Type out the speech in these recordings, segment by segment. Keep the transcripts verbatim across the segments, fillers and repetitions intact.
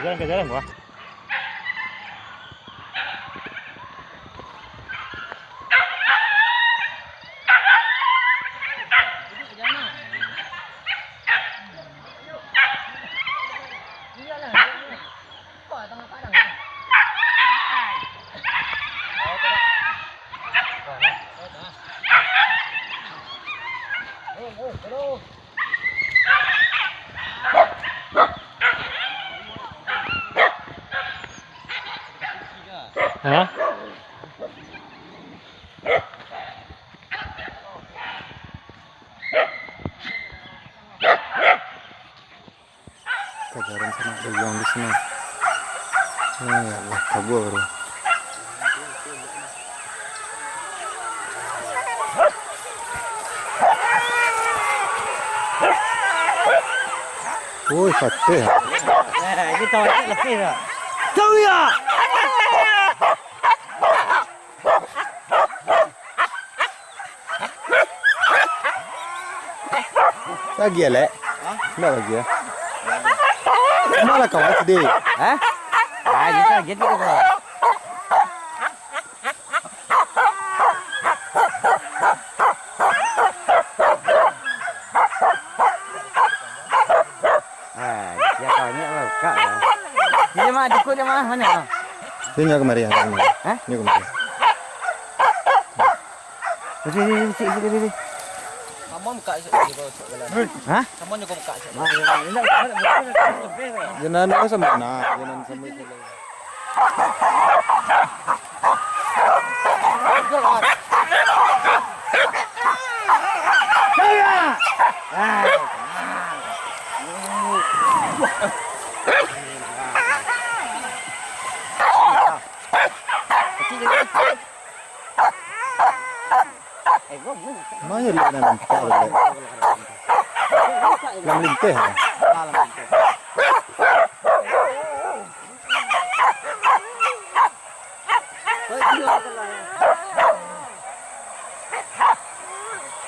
Jalan ka jalan, wah. Hah? Kajaran sanak dagang di sini. Ya Allah, kabua baru. Woi, pateh. Eh, ini tahu aja lebih dah. Tahu ya? Lagi ya, Lek? Hah? Ndak lagi ya? Malah kau aja deh. Hah? Ah, gitu, gitu, gitu. Ah, siapa ni, oh, kak, ya. Ini mah, dukun dia mah, mana, ah? Ini kemari, ya, kemari. Hah? Ini kemari. Sini, sini, sini, sini, sini. Kamu buka sini, kalau cok jalan. Hah? Kamu juga buka sini. Nah, ya, ini. Jangan sama, nah, jangan sama. Mano lah nak nampak tu, Lek? Lah malinteh lah.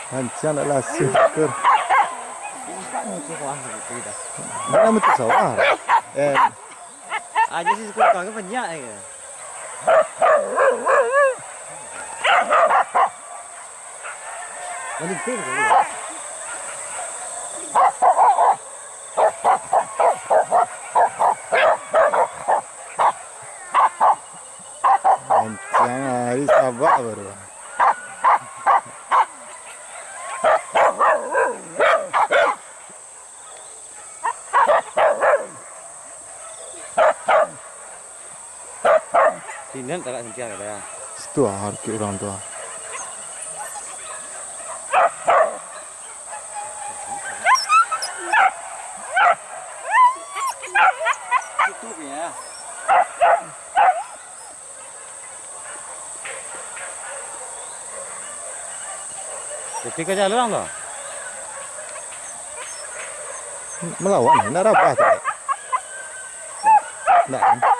Rancak nak lasu, Kur. Dia nak mutu sawah. Eh. Aja sih, sekolah kan banyak ya. Malimping tu. Mancang hari Sabak baru. Sini tak nak sentuh, kata ya. Situ ah, harus urang tu ah. Itu ya. Ketika jalan tu. Malawan, ndak rabah tu. Ndak.